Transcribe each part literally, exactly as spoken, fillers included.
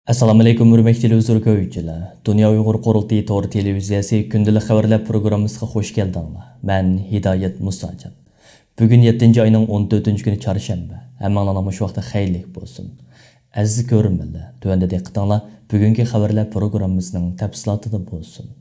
ئەسسالامۇئەلەيكۇم، ھۆرمەتلىك تېلېۋىزور كۆرگۈچىلەر. دۇنيا ئۇيغۇر قۇرۇلتىيى تور تېلېۋىزىيەسى كۈندىلىك خەۋەرلەر پروگراممىسىغا خۇش كەلدىڭلار. مەن ھىدايەت مۇساجان. بۈگۈن يەتتىنچى ئاينىڭ ئون تۆتىنچى كۈنى چارشەنبە. ھەممىڭلارنىڭ مۇشۇ ۋاقتى خەيرلىك بولسۇن. ئەزىز كۆرۈرمەنلەر، تۆۋەندە دىققىتىڭلار بۈگۈنكى خەۋەرلەر پروگراممىسىنىڭ تەپسىلاتىدا بولسۇن.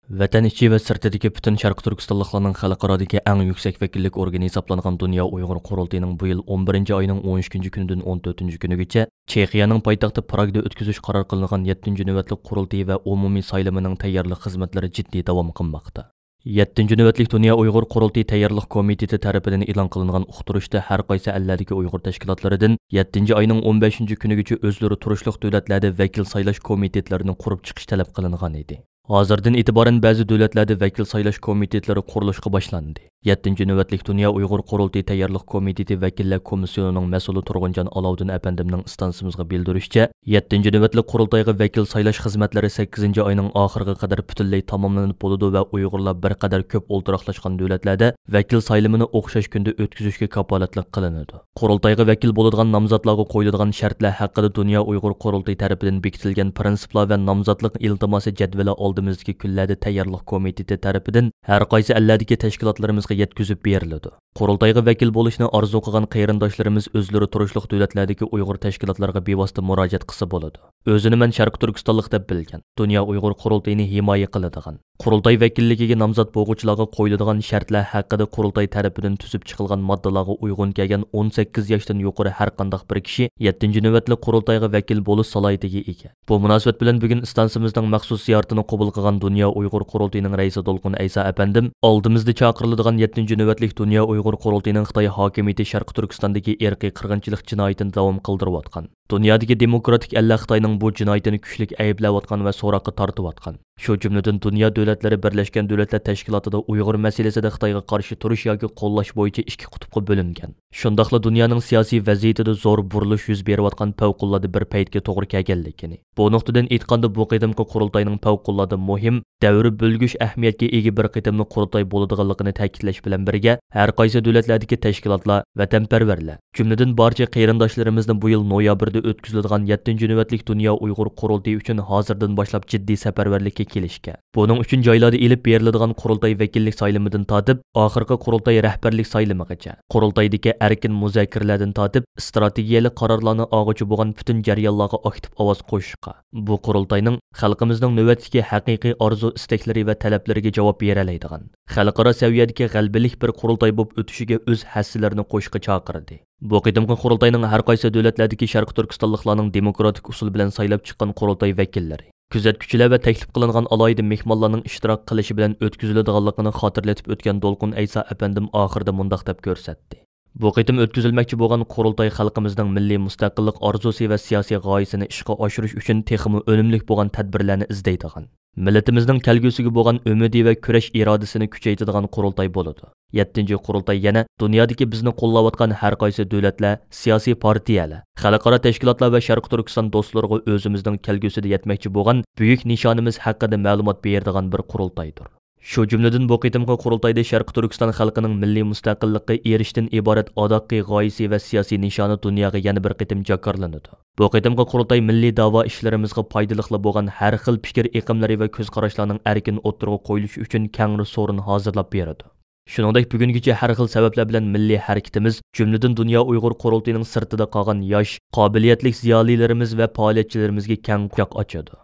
ۋەتەن ئىچى ۋە سىرتىدىكى پۈتۈن شەرقىي تۈركىستانلىقلارنىڭ خەلقئارادىكى ئەڭ يۈكسەك ۋەكىللىك ئورگىنى ھېسابلانغان دۇنيا ئۇيغۇر قۇرۇلتىيىنىڭ بۇ يىل ئون بىرىنچى ئاينىڭ ئون ئۈچىنچى كۈنىدىن ئون تۆتىنچى كۈنىگىچە چېخىيەنىڭ پايتەختى پراگدا ئۆتكۈزۈش قارار قىلىنغان يەتتىنچى نۆۋەتلىك قۇرۇلتىيى ۋە ئومۇمىي سايلىمىنىڭ تەييارلىق خىزمەتلىرى جىددىي داۋام قىلماقتا. يەتتىنچى نۆۋەتلىك دۇنيا ئۇيغۇر قۇرۇلتىيى تەييارلىق كومىتېتى تەرىپىدىن ئېلان قىلىنغان ئۇقتۇرۇشتا ھەر قايسى ئەللەردىكى ئۇيغۇر تەشكىلاتلىرىدىن يەتتىنچى ئاينىڭ ئون بەشىنچى كۈنىگىچە ئۆزلىرى تۇرۇشلۇق دۆلەتلەردە ۋەكىل سايلاش كومىتېتلىرىنى قۇرۇپ چىقىش تەلەپ قىلىنغان ئىدى. ھازىردىن ئېتىبارەن بەزى دۆلەتلەردە ۋەكىل سايلاش كومىتېتلىرى قۇرۇلۇشقا باشلاندى. يەتتىنچى نۆۋەتلىك دۇنيا ئۇيغۇر قۇرۇلتىيى تەييارلىق كومىتېتى ۋەكىللەر كومىسسىيونىنىڭ مەسئۇلى تۇرغۇنجان ئالاۋۇدىن ئەپەندىمنىڭ ئىستانسىمىزغا بىلدۈرۈشىچە، يەتتىنچى نۆۋەتلىك قۇرۇلتايغا ۋەكىل سايلاش خىزمەتلىرى سەككىزىنچى ئاينىڭ ئاخىرىغا قەدەر پۈتۈنلەي تاماملىنىپ بولىدۇ ۋە ئۇيغۇرلار بىر قەدەر كۆپ ئولتۇراقلاشقان دۆلەتلەردە ۋەكىل سايلىمىنى ئوخشاش كۈندە ئۆتكۈزۈشكە كاپالەتلىك قىلىنىدۇ. قۇرۇلتايغا ۋەكىل بولىدىغان نامزاتلارغا قويۇلىدىغان شەرتلەر ھەققىدە دۇنيا ئۇيغۇر قۇرۇلتىيى تەرىپىدىن بېكىتىلگەن پىرىنسىپلار ۋە نامزاتلىق ئىلتىماسى جەدۋىلى ئالدىمىزدىكى كۈنلەردە تەييارلىق كومىتېتى تەرىپىدىن ھەر قايسى ئەللەردىكى تەشكىلاتلىرىمىزغا يەتكۈزۈپ بېرىلىدۇ. قۇرۇلتايغا ۋەكىل بولۇشنى ئارزۇ قىلغان قېرىنداشلىرىمىز ئۆزلىرى تۇرۇشلۇق دۆلەتلەردىكى ئۇيغۇر تەشكىلاتلىرىغا بىۋاسىتە مۇراجىئەت قىلسا بولىدۇ. ئۆزىنى مەن شەرقىي تۈركىستانلىق دەپ بىلگەن، دۇنيا ئۇيغۇر قۇرۇلتىيىنى ھىمايە قىلىدىغان، قۇرۇلتاي ۋەكىللىكىگە نامزات بولغۇچىلارغا قويۇلىدىغان شەرتلەر ھەققىدە قۇرۇلتاي تەرىپىدىن تۈزۈپ چىقىلغان ماددىلارغا ئۇيغۇن كەلگەن ئون سەككىز ياشتىن يۇقىرى ھەر قانداق بىر كىشى يەتتىنچى نۆۋەتلىك قۇرۇلتايغا ۋەكىل بولۇش سالاھىيىتىگە ئىگە. بۇ مۇناسىۋەت بىلەن بۈگۈن ئىستانسىمىزنىڭ مەخسۇس زىيارىتىنى قوبۇل قىلغان دۇنيا ئۇيغۇر قۇرۇلتىيىنىڭ رەئىسى دولقۇن ئەيسا ئەپەندىم، ئالدىمىزدا چاقىرىلىدىغان يەتتىنچى نۆۋەتلىك دۇنيا ئۇيغۇر قۇرۇلتىيىنىڭ خىتاي ھاكىمىيىتى شەرقىي تۈركىستاندىكى ئىرقىي قىرغىنچىلىق جىنايىتىنى داۋام قىلدۇرۇۋاتقان، دۇنيادىكى دېموكراتىك ئەللەر خىتاينىڭ بۇ جىنايىتىنى كۈچلۈك ئەيىبلەۋاتقان ۋە سوراققا تارتىۋاتقان، شۇ جۈملىدىن دۇنيا دۆلەتلىرى بىرلەشكەن دۆلەتلەر تەشكىلاتىدا ئۇيغۇر مەسىلىسىدە خىتايغا قارشى تۇرۇش ياكى قوللاش بويىچە ئىككى قۇتۇپقا بۆلۈنگەن، شۇنداقلا دۇنيانىڭ سىياسىي ۋەزىيىتىدە زور بۇرۇلۇش يۈز بېرىۋاتقان پەۋقۇلئاددە بىر پەيتكە توغرا كەلگەنلىكىنى، بۇ نۇقتىدىن ئېيتقاندا، بۇ قېتىمقى قۇرۇلتاينىڭ پەۋقۇلئاددە مۇھىم، دەۋر بۆلگۈچ ئەھمىيەتكە ئىگە بىر قېتىملىق قۇرۇلتاي بولىدىغانلىقىنى تەكىتلەش بىلەن بىرگە، ھەر قايسى دۆلەتلەردىكى تەشكىلاتلار، ۋەتەنپەرۋەرلەر، جۈملىدىن بارچە قېرىنداشلىرىمىزنى بۇ يىل نويابىردا ئۆتكۈزۈلىدىغان يەتتىنچى نۆۋەتلىك دۇنيا ئۇيغۇر قۇرۇلتىيى ئۈچۈن ھازىردىن باشلاپ جىددىي سەپەرۋەرلىككە كېلىشكە، بۇنىڭ ئۈچۈن جايلاردا ئېلىپ بېرىلىدىغان قۇرۇلتاي ۋەكىللىك سايلىمىدىن تارتىپ، ئاخىرقى قۇرۇلتاي رەھبەرلىك سايلىمىغىچە، قۇرۇلتايدىكى ئەركىن مۇزاكىرىلەردىن تارتىپ، ئىستراتېگىيەلىك قارارلارنى ئالغۇچى بولغان پۈتۈن جەريانلارغا ئاكتىپ ئاۋاز قوشۇشقا، بۇ قۇرۇلتاينىڭ خەلقىمىزنىڭ نۆۋەتتىكى ھەقىقىي ئارزۇ-ئىستەكلىرى ۋە تەلەپلىرىگە جاۋاب بېرەلەيدىغان، خەلقئارا سەۋىيەدىكى غەلىبىلىك بىر قۇرۇلتاي بولۇپ ئۆتۈشىگە ئۆز ھەسسىلىرىنى قوشۇشقا چاقىردى. بۇ قېتىمقى قۇرۇلتاينىڭ ھەر قايسى دۆلەتلەردىكى شەرقىي تۈركىستانلىقلارنىڭ دېموكراتىك ئۇسۇل بىلەن سايلاپ چىققان قۇرۇلتاي ۋەكىللىرى، كۆزەتكۈچىلەر ۋە تەكلىپ قىلىنغان ئالاھىدە مېھمانلارنىڭ ئىشتىراك قىلىشى بىلەن ئۆتكۈزۈلىدىغانلىقىنى خاتىرىلىتىپ ئۆتكەن دولقۇن ئەيسا ئەپەندىم ئاخىرىدا مۇنداق دەپ كۆرسەتتى. بۇ قېتىم ئۆتكۈزۈلمەكچى بولغان قۇرۇلتاي خەلقىمىزنىڭ مىللىي مۇستەقىللىق ئارزۇسى ۋە سىياسىي غايىسىنى ئىشقا ئاشۇرۇش ئۈچۈن تېخىمۇ ئۈنۈملۈك بولغان تەدبىرلەرنى ئىزدەيدىغان، مىللىتىمىزنىڭ كەلگۈسىگە بولغان ئۈمىدى ۋە كۈرەش ئىرادىسىنى كۈچەيتىدىغان قۇرۇلتاي بولىدۇ. يەتتىنچى قۇرۇلتاي يەنە دۇنيادىكى بىزنى قوللاۋاتقان ھەر قايسى دۆلەتلەر، سىياسىي پارتىيەلەر، خەلقئارا تەشكىلاتلار ۋە شەرقىي تۈركىستان دوستلىرىغا ئۆزىمىزنىڭ كەلگۈسىدە يەتمەكچى بولغان بۈيۈك نىشانىمىز ھەققىدە مەلۇمات بېرىدىغان بىر قۇرۇلتايدۇر. شۇ جۈملىدىن بۇ قېتىمقى قۇرۇلتايدا شەرقىي تۈركىستان خەلقىنىڭ مىللىي مۇستەقىللىققا ئېرىشىشتىن ئىبارەت ئاداققى غايىسى ۋە سىياسىي نىشانى دۇنياغا يەنە بىر قېتىم جاكارلىنىدۇ. بۇ قېتىمقى قۇرۇلتاي مىللىي داۋا ئىشلىرىمىزغا پايدىلىقلا بولغان ھەر خىل پىكىر ئېقىملىرى ۋە كۆز قاراشلارنىڭ ئەركىن ئوتتۇرىغا قويۇلۇشى ئۈچۈن كەڭرى سورۇن ھازىرلاپ بېرىدۇ. شۇنىڭدەك، بۈگۈنگىچە ھەر خىل سەۋەبلەر بىلەن مىللىي ھەرىكىتىمىز، جۈملىدىن دۇنيا ئۇيغۇر قۇرۇلتىيىنىڭ سىرتىدا قالغان ياش، قابىلىيەتلىك زىيالىيلىرىمىز ۋە پائالىيەتچىلىرىمىزگە كەڭ قۇچاق ئاچىدۇ.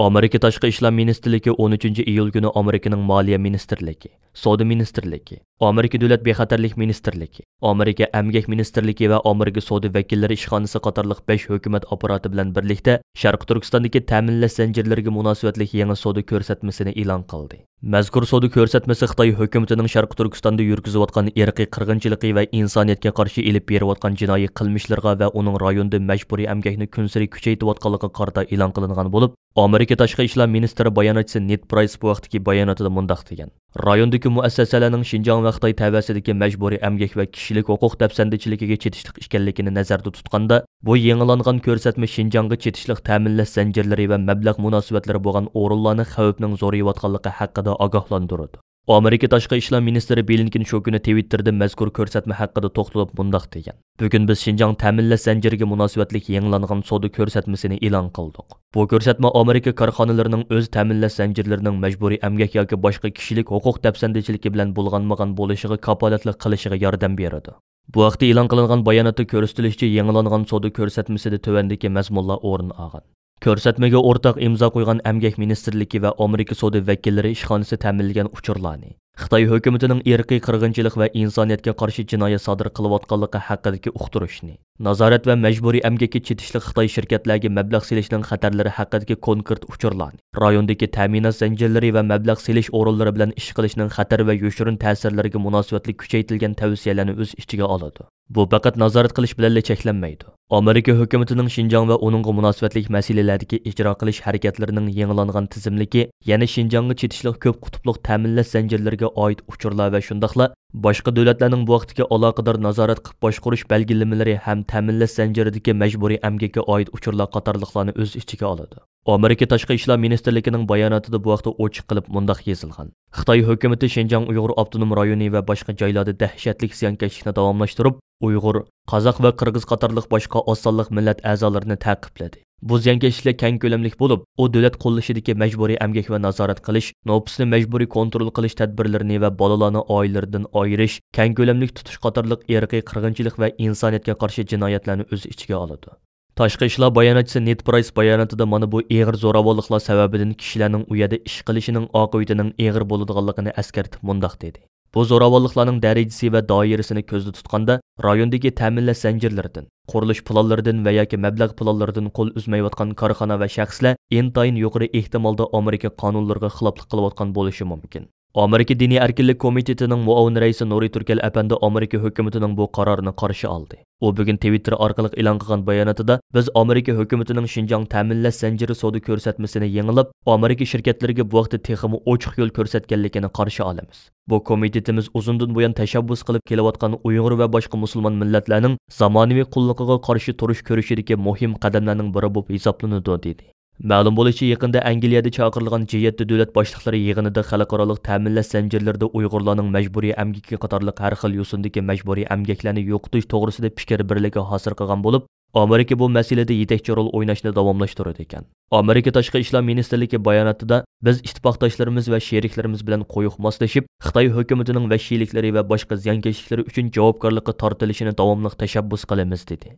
ئامېرىكا تاشقى ئىشلار مىنىستىرلىكى ئون ئۈچىنچى ئىيۇل كۈنى ئامېرىكىنىڭ مالىيە مىنىستىرلىكى، سودا مىنىستىرلىكى، ئامېرىكا دۆلەت بىخەتەرلىك مىنىستىرلىكى، ئامېرىكا ئەمگەك مىنىستىرلىكى ۋە ئامېرىكا سودا ۋەكىللىرى ئىشخانىسى قاتارلىق بەش ھۆكۈمەت ئاپپاراتى بىلەن بىرلىكتە شەرقىي تۈركىستاندىكى تەمىنلەش زەنجىرلىرىگە مۇناسىۋەتلىك يېڭى سودا كۆرسەتمىسىنى ئېلان قىلدى. مەزكۇر سودا كۆرسەتمىسى خىتاي ھۆكۈمىتىنىڭ شەرقىي تۈركىستاندا يۈرگۈزۈۋاتقان ئىرقىي قىرغىنچىلىقى ۋە ئىنسانىيەتكە قارشى ئېلىپ بېرىۋاتقان جىنايى قىلمىشلىرىغا ۋە ئۇنىڭ رايوندا مەجبۇرىي ئەمگەكنى كۈنسېرى كۈچەيتىۋاتقانلىقىغا قارىتا ئېلان قىلىنغان بولۇپ، ئامېرىكا تاشقى ئىشلار مىنىستىرى باياناتچىسى نېد پرايس بۇ ھەقتىكى باياناتىدا مۇنداق دېگەن: رايوندىكى مۇئەسسەسەلەرنىڭ شىنجاڭ ۋە خىتاي تەۋەسىدىكى مەجبۇرىي ئەمگەك ۋە كىشىلىك ھوقۇق دەپسەندىچىلىكىگە چېتىشلىق ئىكەنلىكىنى نەزەردە تۇتقاندا، بۇ يېڭىلانغان كۆرسەتمە شىنجاڭغا چېتىشلىق تەمىنلەش زەنجىرلىرى ۋە مەبلەغ مۇناسىۋەتلىرى بولغان ئورۇنلارنى خەۋپنىڭ زورىيىۋاتقانلىقى ھەققىدە ئاگاھلاندۇرىدۇ. ئامېرىكا تاشقى ئىشلار مىنىستىرى بلىنكېن شۇ كۈنى تىۋىتتېردا مەزكۇر كۆرسەتمە ھەققىدە توختىلىپ مۇنداق دېگەن: بۈگۈن بىز شىنجاڭ تەمىنلەش زەنجىرىگە مۇناسىۋەتلىك يېڭىلانغان سودا كۆرسەتمىسىنى ئېلان قىلدۇق. بۇ كۆرسەتمە ئامېرىكا كارخانىلىرىنىڭ ئۆز تەمىنلەش زەنجىرلىرىنىڭ مەجبۇرىي ئەمگەك ياكى باشقا كىشىلىك ھوقۇق دەپسەندىچىلىكى بىلەن بۇلغانمىغان بولۇشىغا كاپالەتلىك قىلىشىغا ياردەم بېرىدۇ. بۇ ھەقتە ئېلان قىلىنغان باياناتتا كۆرسىتىلىشىچە، يېڭىلانغان سودا كۆرسەتمىسىدە تۆۋەندىكى مەزمۇنلار ئورۇن ئالغان. كۆرسەتمىگە ئورتاق ئىمزا قويغان ئەمگەك مىنىستىرلىكى ۋە ئامېرىكا سودا ۋەكىللىرى ئىشخانىسى تەمىنلىگەن ئۇچۇرلارنى، خىتاي ھۆكۈمىتىنىڭ ئىرقىي قىرغىنچىلىق ۋە ئىنسانىيەتكە قارشى جىنايەت سادىر قىلىۋاتقانلىقى ھەققىدىكى ئۇقتۇرۇشنى، نازارەت ۋە مەجبۇرىي ئەمگەككە چېتىشلىق خىتاي شىركەتلەرگە مەبلەغ سېلىشنىڭ خەتەرلىرى ھەققىدىكى كونكرېت ئۇچۇرلارنى، رايوندىكى تەمىنات زەنجىرلىرى ۋە مەبلەغ سېلىش ئورۇنلىرى بىلەن ئىش قىلىشنىڭ خەتەر ۋە يوشۇرۇن تەسىرلىرىگە مۇناسىۋەتلىك كۈچەيتىلگەن تەۋسىيەلەرنى ئۆز ئىچىگە ئالىدۇ. بۇ پەقەت نازارەت قىلىش بىلەنلا چەكلەنمەيدۇ. ئامېرىكا ھۆكۈمىتىنىڭ شىنجاڭ ۋە ئۇنىڭغا مۇناسىۋەتلىك مەسىلىلەردىكى ئىجرا قىلىش ھەرىكەتلىرىنىڭ يېڭىلانغان تىزىملىكى يەنە شىنجاڭغا چېتىشلىق كۆپ قۇتۇپلۇق تەمىنلەش زەنجىرلىرىگە ئائىت ئۇچۇرلار ۋە شۇنداقلا باشقا دۆلەتلەرنىڭ بۇ ھەقتىكى ئالاقىدار نازارەت قىلىپ باشقۇرۇش بەلگىلىمىلىرى ھەم تەمىنلەش زەنجىرىدىكى مەجبۇرىي ئەمگەككە ئائىت ئۇچۇرلار قاتارلىقلارنى ئۆز ئىچىگە ئالىدۇ. ئامېرىكا تاشقى ئىشلار مىنىستىرلىكىنىڭ باياناتىدا بۇ ھەقتە ئوچۇق قىلىپ مۇنداق يېزىلغان: خىتاي ھۆكۈمىتى شىنجاڭ ئۇيغۇر ئاپتونوم رايونى ۋە باشقا جايلاردا دەھشەتلىك زىيانكەشلىكنى داۋاملاشتۇرۇپ، ئۇيغۇر، قازاق ۋە قىرغىز قاتارلىق باشقا ئاز سانلىق مىللەت ئەزالىرىنى تەقىبلىدى. بۇ زىيانكەشلىكلەر كەڭ كۆلەملىك بولۇپ، ئۇ دۆلەت قوللىشىدىكى مەجبۇرىي ئەمگەك ۋە نازارەت قىلىش، نوپۇسنى مەجبۇرىي كونترول قىلىش تەدبىرلىرىنى ۋە بالىلارنى ئائىلىلىرىدىن ئايرىش، كەڭ كۆلەملىك تۇتۇش قاتارلىق ئىرقىي قىرغىنچىلىق ۋە ئىنسانىيەتكە قارشى جىنايەتلەرنى ئۆز ئىچىگە ئالىدۇ. تاشقى ئىشلار باياناتچىسى نېد پرايس باياناتىدا مانا بۇ ئېغىر زوراۋانلىقلار سەۋەبىدىن كىشىلەرنىڭ ئۇ يەردە ئىش قىلىشىنىڭ ئاقىۋىتىنىڭ ئېغىر بولىدىغانلىقىنى ئەسكەرتىپ مۇنداق دېدى: بۇ زوراۋانلىقلارنىڭ دەرىجىسى ۋە دائىرىسىنى كۆزدە تۇتقاندا، رايوندىكى تەمىنلەش زەنجىرلىرىدىن، قۇرۇلۇش پىلانلىرىدىن ۋە ياكى مەبلەغ پىلانلىرىدىن قول ئۈزمەيۋاتقان كارخانا ۋە شەخسلەر ئىنتايىن يۇقىرى ئېھتىمالدا ئامېرىكا قانۇنلىرىغا خىلاپلىق قىلىۋاتقان بولۇشى مۇمكىن. ئامېرىكا دىنىي ئەركىنلىك كومىتېتىنىڭ مۇئاۋىن رەئىسى نۇرى تۈركەل ئەپەندى ئامېرىكا ھۆكۈمىتىنىڭ بۇ قارارىنى قارشى ئالدى. ئۇ بۈگۈن تىۋىتتېر ئارقىلىق ئېلان قىلغان باياناتىدا، بىز ئامېرىكا ھۆكۈمىتىنىڭ شىنجاڭ تەمىنلەش زەنجىرى سودا كۆرسەتمىسىنى يېڭىلاپ، ئامېرىكا شىركەتلىرىگە بۇ ھەقتە تېخىمۇ ئوچۇق يول كۆرسەتكەنلىكىنى قارشى ئالىمىز. بۇ كومىتېتىمىز ئۇزۇندىن بۇيان تەشەببۇس قىلىپ كېلىۋاتقان ئۇيغۇر ۋە باشقا مۇسۇلمان مىللەتلەرنىڭ زامانىۋى قۇللۇقىغا قارشى تۇرۇش كۈرىشىدىكى مۇھىم قەدەملەرنىڭ بىرى بولۇپ ھېسابلىنىدۇ، دېدى. مەلۇم بولۇشىچە، يېقىندا ئەنگلىيەدە چاقىرىلغان جى يەتتە دۆلەت باشلىقلىرى يىغىنىدا خەلقئارالىق تەمىنلەش زەنجىرلىرىدە ئۇيغۇرلارنىڭ مەجبۇرىي ئەمگىكى قاتارلىق ھەر خىل يوسۇندىكى مەجبۇرىي ئەمگەكلەرنى يوقىتىش توغرىسىدا پىكىر بىرلىكى ھاسىل قىلغان بولۇپ، ئامېرىكا بۇ مەسىلىدە يېتەكچى رول ئويناشنى داۋاملاشتۇرىدىكەن. ئامېرىكا تاشقى ئىشلار مىنىستىرلىكى باياناتىدا، بىز ئىتتىپاقداشلىرىمىز ۋە شېرىكلىرىمىز بىلەن قويۇق ماسلىشىپ، خىتاي ھۆكۈمىتىنىڭ ۋەھشىيلىكلىرى ۋە باشقا زىيانكەشلىكلىرى ئۈچۈن جاۋابكارلىققا تارتىلىشىنى داۋاملىق تەشەببۇس قىلىمىز، دېدى.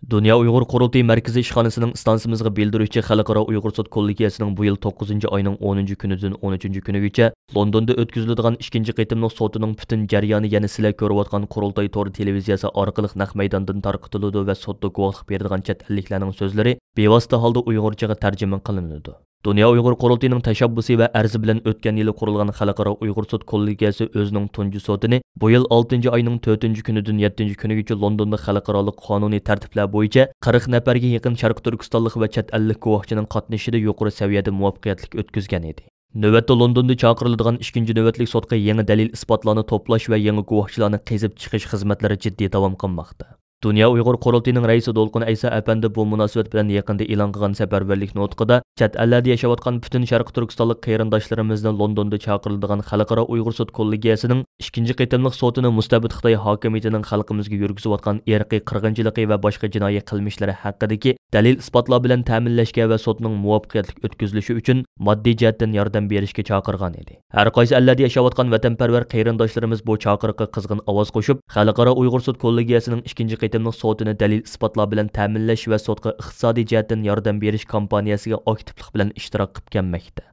دۇنيا ئۇيغۇر قۇرۇلتىيى مەركىزىي ئىشخانىسىنىڭ ئىستانسىمىزغا بىلدۈرۈشىچە، خەلقئارا ئۇيغۇر سوت كوللېگىيەسىنىڭ بۇ يىل توققۇزىنچى ئاينىڭ ئونىنچى كۈنىدىن ئون ئۈچىنچى كۈنىگىچە لوندوندا ئۆتكۈزۈلىدىغان ئىككىنچى قېتىملىق سوتىنىڭ پۈتۈن جەريانى يەنە سىلەر كۆرۈۋاتقان قۇرۇلتاي تور تېلېۋىزىيەسى ئارقىلىق نەق مەيداندىن تارقىتىلىدۇ ۋە سوتتا گۇۋاھلىق بېرىدىغان چەت ئەللىكلەرنىڭ سۆزلىرى بىۋاسىتە ھالدا ئۇيغۇرچىغا تەرجىمە قىلىنىدۇ. دۇنيا ئۇيغۇر قۇرۇلتىيىنىڭ تەشەببۇسى ۋە ئەرزى بىلەن ئۆتكەن يىلى قۇرۇلغان خەلقئارا ئۇيغۇر سوت كوللېگىيەسى ئۆزىنىڭ تۇنجى سوتىنى بۇ يىل ئالتىنچى ئاينىڭ تۆتىنچى كۈنىدىن يەتتىنچى كۈنىگىچە لوندوندا خەلقئارالىق قانۇنىي تەرتىپلەر بويىچە قىرىق نەپەرگە يېقىن شەرقىي تۈركىستانلىق ۋە چەت ئەللىك گۇۋاھچىنىڭ قاتنىشىشىدا يۇقىرى سەۋىيەدە مۇۋەپپەقىيەتلىك ئۆتكۈزگەن ئىدى. نۆۋەتتە لوندوندا چاقىرىلىدىغان ئىككىنچى نۆۋەتلىك سوتقا يېڭى دەلىل-ئىسپاتلارنى توپلاش ۋە يېڭى گۇۋاھچىلارنى قېزىپ چىقىش خىزمەتلىرى جىددىي داۋام قىلماقتا. دۇنيا ئۇيغۇر قۇرۇلتىيىنىڭ رەئىسى دولقۇن ئەيسا ئەپەندى بۇ مۇناسىۋەت بىلەن يېقىندا ئېلان قىلغان سەپەرۋەرلىك نۇتقىدا، چەت ئەللەردە ياشاۋاتقان پۈتۈن شەرقىي تۈركىستانلىق قېرىنداشلىرىمىزنى لوندوندا چاقىرىلىدىغان خەلقئارا ئۇيغۇر سوت كوللېگىيەسىنىڭ ئىككىنچى قېتىملىق سوتىنى مۇستەبىت خىتاي ھاكىمىيىتىنىڭ خەلقىمىزگە يۈرگۈزۈۋاتقان ئىرقىي قىرغىنچىلىقى ۋە باشقا جىنايى قىلمىشلىرى ھەققىدىكى دەلىل-ئىسپاتلار بىلەن تەمىنلەشكە ۋە سوتنىڭ مۇۋەپپەقىيەتلىك ئۆتكۈزۈلۈشى ئۈچۈن ماددىي جەھەتتىن ياردەم بېرىشكە چاقىرغان ئىدى. ھەر قايسى ئەللەردە ياشاۋاتقان ۋەتەنپەرۋەر قېرىنداشلىرىمىز بۇ چاقىرىققا قىزغىن ئاۋاز قوشۇپ، خەلقئارا ئۇيغۇر سوت كوللېگىيەسىنىڭ ئىككىنچى قېتىملىق سوتىنى دەلىل-ئىسپاتلار بىلەن تەمىنلەش ۋە سوتقا ئىقتىسادىي جەھەتتىن ياردەم بېرىش كامپانىيەسىگە ئاكتىپلىق بىلەن ئىشتىراك قىلىپ كەلمەكتە.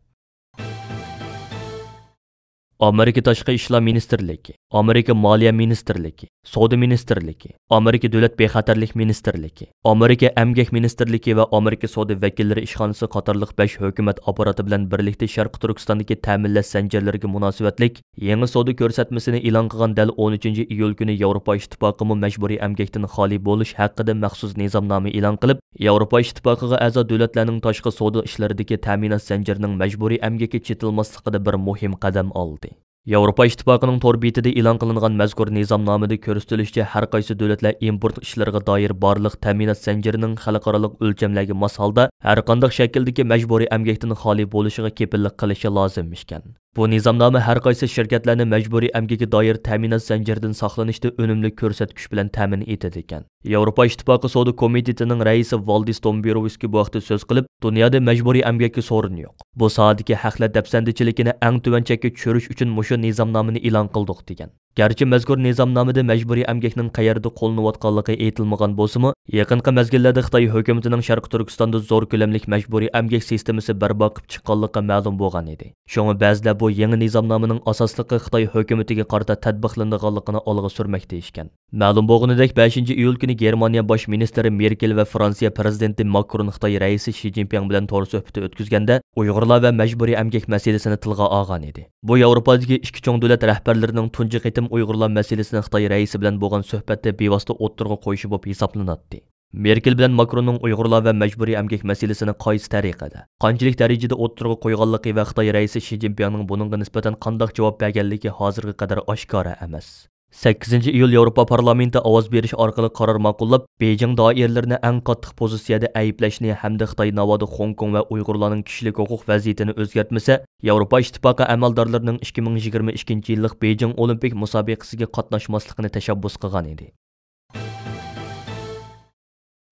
ئامېرىكا تاشقى ئىشلار مىنىستىرلىكى، ئامېرىكا مالىيە مىنىستىرلىكى، سودا مىنىستىرلىكى، ئامېرىكا دۆلەت بىخەتەرلىك مىنىستىرلىكى، ئامېرىكا ئەمگەك مىنىستىرلىكى ۋە ئامېرىكا سودا ۋەكىللىرى ئىشخانىسى قاتارلىق بەش ھۆكۈمەت ئاپپاراتى بىلەن بىرلىكتە شەرقىي تۈركىستاندىكى تەمىنلەش زەنجىرلىرىگە مۇناسىۋەتلىك يېڭى سودا كۆرسەتمىسىنى ئېلان قىلغان دەل ئون ئۈچىنچى ئىيۇل كۈنى ياۋروپا ئىتتىپاقىمۇ مەجبۇرىي ئەمگەكتىن خالىي بولۇش ھەققىدە مەخسۇس نىزامنامە ئېلان قىلىپ، ياۋروپا ئىتتىپاقىغا ئەزا دۆلەتلەرنىڭ تاشقى سودا ئىشلىرىدىكى تەمىنات زەنجىرىنىڭ مەجبۇرىي ئەمگەككە چېتىلماسلىقىدا بىر مۇھىم قەدەم ئالدى. ياۋروپا ئىتتىپاقىنىڭ تور بېتىدە ئېلان قىلىنغان مەزكۇر نىزامنامىدە كۆرسىتىلىشىچە، ھەر قايسى دۆلەتلەر ئىمپورت ئىشلىرىغا دائىر بارلىق تەمىنات زەنجىرىنىڭ خەلقئارالىق ئۆلچەملەرگە ماس ھالدا، ھەرقانداق شەكىلدىكى مەجبۇرىي ئەمگەكتىن خالىي بولۇشىغا كېپىللىك قىلىشى لازىم ئىكەن. بۇ نىزامنامە ھەر قايسى شىركەتلەرنى مەجبۇرىي ئەمگەككە دائىر تەمىنات زەنجىرىدىن ساقلىنىشتا ئۈنۈملۈك كۆرسەتكۈچ بىلەن تەمىن ئېتىدىكەن. ياۋروپا ئىتتىپاقى سودا كومىتېتىنىڭ رەئىسى ۋالدىس دومبروۋسكىي بۇ ھەقتە سۆز قىلىپ، دۇنيادا مەجبۇرىي ئەمگەككە سورۇن يوق. بۇ ساھەدىكى ھەقلەر دەپسەندىچىلىكىنى ئەڭ تۆۋەن چەككە چۈشۈرۈش ئۈچۈن مۇشۇ نىزامنامىنى ئېلان قىلدۇق، دېگەن. گەرچە مەزكۇر نىزامنامىدە مەجبۇرىي ئەمگەكنىڭ قەيەردە قوللىنىۋاتقانلىقى ئېيتىلمىغان بولسىمۇ، يېقىنقى مەزگىللەردە خىتاي ھۆكۈمىتىنىڭ شەرقىي تۈركىستاندا زور كۆلەملىك مەجبۇرىي ئەمگەك سىستېمىسى بەرپا قىلىپ چىققانلىقى مەلۇم بولغان ئىدى. شۇڭا بەزىلەر بۇ يېڭى نىزامنامىنىڭ ئاساسلىقى خىتاي ھۆكۈمىتىگە قارىتا تەتبىقلىنىدىغانلىقىنى ئالغا سۈرمەكتە ئىكەن. مەلۇم بولغىنىدەك، بەشىنچى ئىيۇل كۈنى گېرمانىيە باش مىنىستىرى مېركېل ۋە فرانسىيە پىرېزىدېنتى ماكرون خىتاي رەئىسى شى جىنپىڭ بىلەن تور سۆھبىتى ئۆتكۈزگەندە، ئۇيغۇرلار ۋە مەجبۇرىي ئەمگەك مەسىلىسىنى تىلغا ئالغان ئىدى. بۇ ياۋروپادىكى ئىككى چوڭ دۆلەت رەھبەرلىرىنىڭ تۇنجى قېتىم ئۇيغۇرلار مەسىلىسىنى خىتاي رەئىسى بىلەن بولغان سۆھبەتتە بىۋاسىتە ئوتتۇرىغا قويۇشى بولۇپ ھېسابلىناتتى. مېركېل بىلەن ماكروننىڭ ئۇيغۇرلار ۋە مەجبۇرىي ئەمگەك مەسىلىسىنى قايسى تەرىقىدە، قانچىلىك دەرىجىدە ئوتتۇرىغا قويغانلىقى ۋە خىتاي رەئىسى شى جىنپىڭنىڭ بۇنىڭغا نىسبەتەن قانداق جاۋاب بەرگەنلىكى ھازىرغا قەدەر ئاشكارا ئەمەس. سەككىزىنچى ئىيۇل ياۋروپا پارلامېنتى ئاۋاز بېرىش ئارقىلىق قارار ماقۇللاپ، بېيجىڭ دائىرىلىرىنى ئەڭ قاتتىق پوزىتسىيەدە ئەيىبلەشنى ھەمدە خىتاي ناۋادا خوڭكوڭ ۋە ئۇيغۇرلارنىڭ كىشىلىك ھوقۇق ۋەزىيىتىنى ئۆزگەرتمىسە، ياۋروپا ئىتتىپاقى ئەمەلدارلىرىنىڭ ئىككى مىڭ يىگىرمە ئىككىنچى يىللىق بېيجىڭ ئولىمپىك مۇسابىقىسىگە قاتناشماسلىقىنى تەشەببۇس قىلغان ئىدى.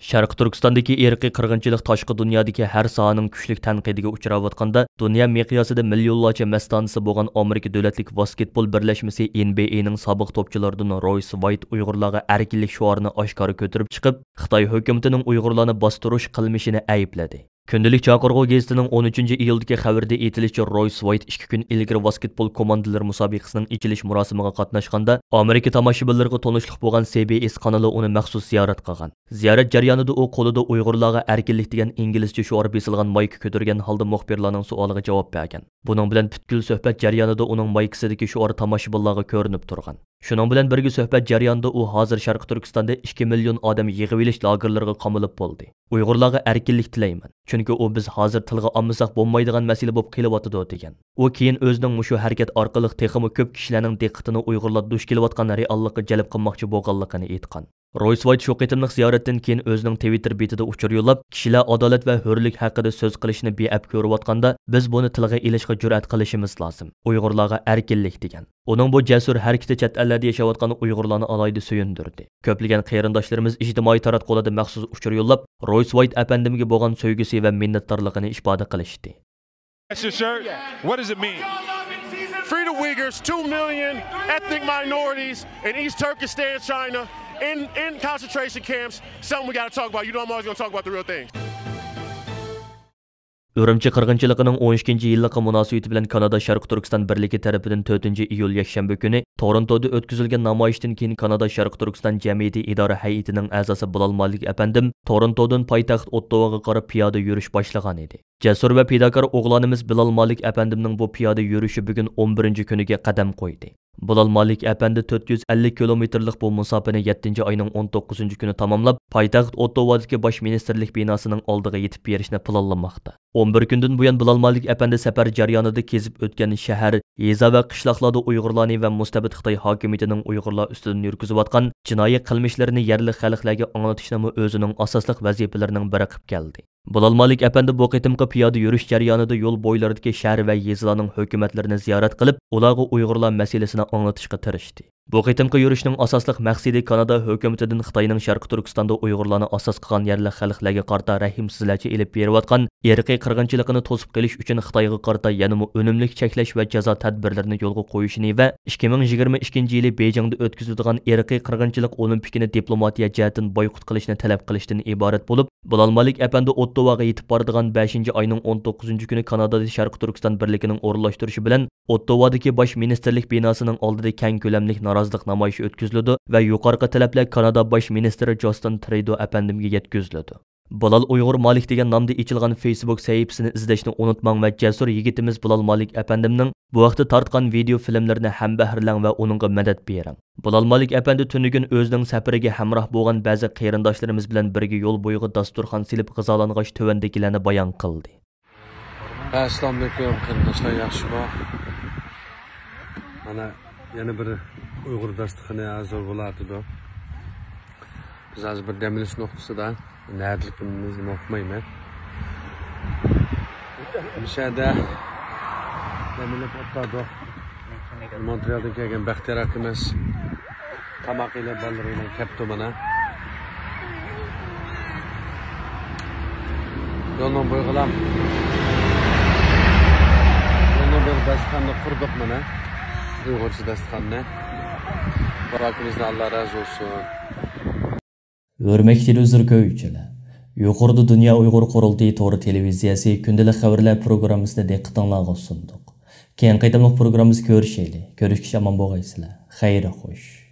شەرقىي تۈركىستاندىكى ئىرقىي قىرغىنچىلىق تاشقى دۇنيادىكى ھەر ساھەنىڭ كۈچلۈك تەنقىدىگە ئۇچراۋاتقاندا، دۇنيا مىقياسىدا مىليونلارچە مەستانىسى بولغان ئامېرىكا دۆلەتلىك ۋاسكېتبول بىرلەشمىسى، ئېن بى ئېي نىڭ سابىق توپچىلىرىدىن رويس ۋايت ئۇيغۇرلارغا ئەركىنلىك شوئارىنى ئاشكارا كۆتۈرۈپ چىقىپ، خىتاي ھۆكۈمىتىنىڭ ئۇيغۇرلارنى باستۇرۇش قىلمىشىنى ئەيىبلىدى. كۈندىلىك چاقىرغۇ گېزىتىنىڭ ئون ئۈچىنچى ئىيۇلدىكى خەۋىرىدە ئېيتىلىشىچە، رويس ۋايت ئىككى كۈن ئىلگىرى ۋاسكېتبول كوماندىلىرى مۇسابىقىسىنىڭ ئېچىلىش مۇراسىمىغا قاتناشقاندا، ئامېرىكا تاماشىبىنلىرىغا تونۇشلۇق بولغان سى بى ئېس قانىلى ئۇنى مەخسۇس زىيارەت قىلغان. زىيارەت جەريانىدا ئۇ قولىدا ئۇيغۇرلارغا ئەركىنلىك دېگەن ئىنگلىزچە شوئار بېسىلغان مايكا كۆتۈرگەن ھالدا مۇخبىرلارنىڭ سوئالىغا جاۋاب بەرگەن. بۇنىڭ بىلەن پۈتكۈل سۆھبەت جەريانىدا ئۇنىڭ مايكىسىدىكى شوئار تاماشىبىنلارغا كۆرۈنۈپ تۇرغان. شۇنىڭ بىلەن بىرگە سۆھبەت جەريانىدا ئۇ ھازىر شەرقىي تۈركىستاندا ئىككى مىليون ئادەم يىغىۋېلىش لاگېرلىرىغا قامىلىپ بولدى. ئۇيغۇرلارغا ئەركىنلىك تىلەيمەن. چۈنكى ئۇ بىز ھازىر تىلغا ئالمىساق بولمايدىغان مەسىلە بولۇپ قېلىۋاتىدۇ، دېگەن. ئۇ كېيىن ئۆزىنىڭ مۇشۇ ھەرىكەت ئارقىلىق تېخىمۇ كۆپ كىشىلەرنىڭ دىققىتىنى ئۇيغۇرلار دۇچ كېلىۋاتقان رېئاللىققا جەلپ قىلماقچى بولغانلىقىنى ئېيتقان. رويس ۋايت شۇ قېتىملىق زىيارەتتىن كېيىن ئۆزىنىڭ تىۋىتتېر بېتىدە ئۇچۇر يوللاپ، كىشىلەر ئادالەت ۋە ھۆرلۈك ھەققىدە سۆز قىلىشنى بىئەپ كۆرۈۋاتقاندا، بىز بۇنى تىلغا ئېلىشقا جۈرئەت قىلىشىمىز لازىم. ئۇيغۇرلارغا ئەركىنلىك، دېگەن. ئۇنىڭ بۇ جەسۇر ھەرىكىتى چەت ئەللەردە ياشاۋاتقان ئۇيغۇرلارنى ئالاھىدە سۆيۈندۈردى. كۆپلىگەن قېرىنداشلىرىمىز ئىجتىمائىي تاراتقۇلاردا مەخسۇس ئۇچۇر يوللاپ، رويس ۋايت ئەپەندىمگە بولغان سۆيگۈسى ۋە مىننەتدارلىقىنى ئىپادە قىلىشتى. That's your shirt? What does it mean? Free the Uyghurs, two million ethnic minorities in East Turkestan, China, in, in concentration camps. Something we gotta talk about. You know I'm always gonna talk about the real things. ئۈرۈمچى قىرغىنچىلىقىنىڭ ئون ئىككىنچى يىللىقى مۇناسىۋىتى بىلەن كانادا شەرقىي تۈركىستان بىرلىكى تەرىپىدىن تۆتىنچى ئىيۇل يەكشەنبە كۈنى تورونتودا ئۆتكۈزۈلگەن نامايىشتىن كېيىن كانادا شەرقىي تۈركىستان جەمئىيىتى ئىدارە ھەيئىتىنىڭ ئەزاسى بىلال مالىك ئەپەندىم تورونتودىن پايتەخت ئوتتاۋاغا قاراپ پىيادە يۈرۈش باشلىغان ئىدى. جەسۇر ۋە پىداكار ئوغلانىمىز بىلال مالىك ئەپەندىمنىڭ بۇ پىيادە يۈرۈشى بۈگۈن ئون بىرىنچى كۈنىگە قەدەم قويدى. بىلال مالىك ئەپەندى تۆت يۈز ئەللىك كىلومېتىرلىق بۇ مۇساپىنى يەتتىنچى ئاينىڭ ئون توققۇزىنچى كۈنى تاماملاپ، پايتەخت ئوتتاۋادىكى باش مىنىستىرلىك بىناسىنىڭ ئالدىغا يېتىپ بېرىشنى پىلانلىماقتا. ئون بىر كۈندىن بۇيان بىلال مالىك ئەپەندى سەپەر جەريانىدا كېزىپ ئۆتكەن شەھەر، يېزا ۋە قىشلاقلاردا ئۇيغۇرلارنى ۋە مۇستەبىت خىتاي ھاكىمىيىتىنىڭ ئۇيغۇرلار ئۈستىدىن يۈرگۈزۈۋاتقان جىنايى قىلمىشلىرىنى يەرلىك خەلقلەرگە ئاڭلىتىشنىمۇ ئۆزىنىڭ ئاساسلىق ۋەزىپىلىرىنىڭ بىرى قىلىپ كەلدى. بىلال مالىك ئەپەندى بۇ قېتىمقى پىيادە يۈرۈش جەريانىدا يول بويلىرىدىكى شەھەر ۋە يېزىلارنىڭ ھۆكۈمەتلىرىنى زىيارەت قىلىپ، ئۇلارغا ئۇيغۇرلار مەسىلىسىنى ئاڭلىتىشقا تىرىشتى. بۇ قېتىمقى يۈرۈشنىڭ ئاساسلىق مەقسىتى كانادا ھۆكۈمىتىدىن خىتاينىڭ شەرقىي تۈركىستاندا ئۇيغۇرلارنى ئاساس قىلغان يەرلىك خەلقلەرگە قارىتا رەھىمسىزلەرچە ئېلىپ بېرىۋاتقان ئىرقىي قىرغىنچىلىقىنى توسۇپ قېلىش ئۈچۈن خىتايغا قارىتا يەنىمۇ ئۈنۈملۈك چەكلەش ۋە جازا تەدبىرلىرىنى يولغا قويۇشىنى ۋە ئىككى مىڭ يىگىرمە ئىككىنچى يىلى بېيجىڭدا ئۆتكۈزۈلىدىغان ئىرقىي قىرغىنچىلىق ئولىمپىكىنى دىپلوماتىيە جەھەتتىن بايقۇت قىلىشنى تەلەپ قىلىشتىن ئىبارەت بولۇپ، بىلال مالىك ئەپەندى ئوتتاۋاغا يېتىپ بارىدىغان بەشىنچى ئاينىڭ ئون توققۇزىنچى كۈنى كانادادا شەرقىي تۈركىستان بىرلىكىنىڭ ئورۇنلاشتۇرۇشى بىلەن ئوتتاۋادىكى باش مىنىستىرلىك بىناسىنىڭ ئالدىدا كەڭ كۆلەملىك نارازىلىق نامايىشى ئۆتكۈزۈلىدۇ ۋە يۇقىرىقى تەلەپلەر كانادا باش مىنىستىرى جاستىن ترۇدو ئەپەندىمگە يەتكۈزۈلىدۇ. بىلال ئۇيغۇر مالىك دېگەن نامدا ئېچىلغان فېيسبۇك سەھىپىسىنى ئىزدەشنى ئۇنتۇماڭ ۋە جەسۇر يىگىتىمىز بىلال مالىك ئەپەندىمنىڭ بۇ ھەقتە تارتقان ۋىدېئو فىلىملىرىنى ھەمبەھىرلەڭ ۋە ئۇنىڭغا مەدەت بېرىڭ. بىلال مالىك ئەپەندى تۈنۈگۈن ئۆزىنىڭ سەپىرىگە ھەمراھ بولغان بەزى قېرىنداشلىرىمىز بىلەن بىرگە يول بويىغا داستۇرخان سېلىپ غىزالانغاچ تۆۋەندىكىلەرنى بايان قىلدى. ئەسسالامۇئەلەيكۇم قېرىنداشلار، ياخشىمۇ؟ مانا يەنە بىر ئۇيغۇر داستىخىنى ھازىر بولۇۋاتىدۇ. بىز ھازىر بىر دەم ئېلىش نۇقتىسىدا، نەدىلىكىمىزنى ئۇقمايمەن. مۇشەدە دەم ئېلىپ ئولتۇردۇق. مونترېالدىن كەلگەن بەختىيار ئاكىمىز تاماق ئېلىپ بالىلىرى بىلەن كەپتۇ مانا. يولنىڭ بويىغىلام، يولنىڭ بويىغا داستىخاننى قۇردۇق مانا. ئۇيغۇرچە داستىخاننى. بارا ئاكىمىزدىن ئاللا رازى بولسۇن. ھۆرمەتلىك تېلېۋىزور كۆرگۈچىلەر، يۇقىرىدا دۇنيا ئۇيغۇر قۇرۇلتىيى تور تېلېۋىزىيەسى كۈندىلىك خەۋەرلەر پروگراممىسىنى دىققىتىڭلارغا سۇندۇق. كېيىن قېتىملىق پروگراممىسىدا كۆرۈشەيلى. كۆرۈشكىچە ئامان بولغايسىلەر. خەير خوش.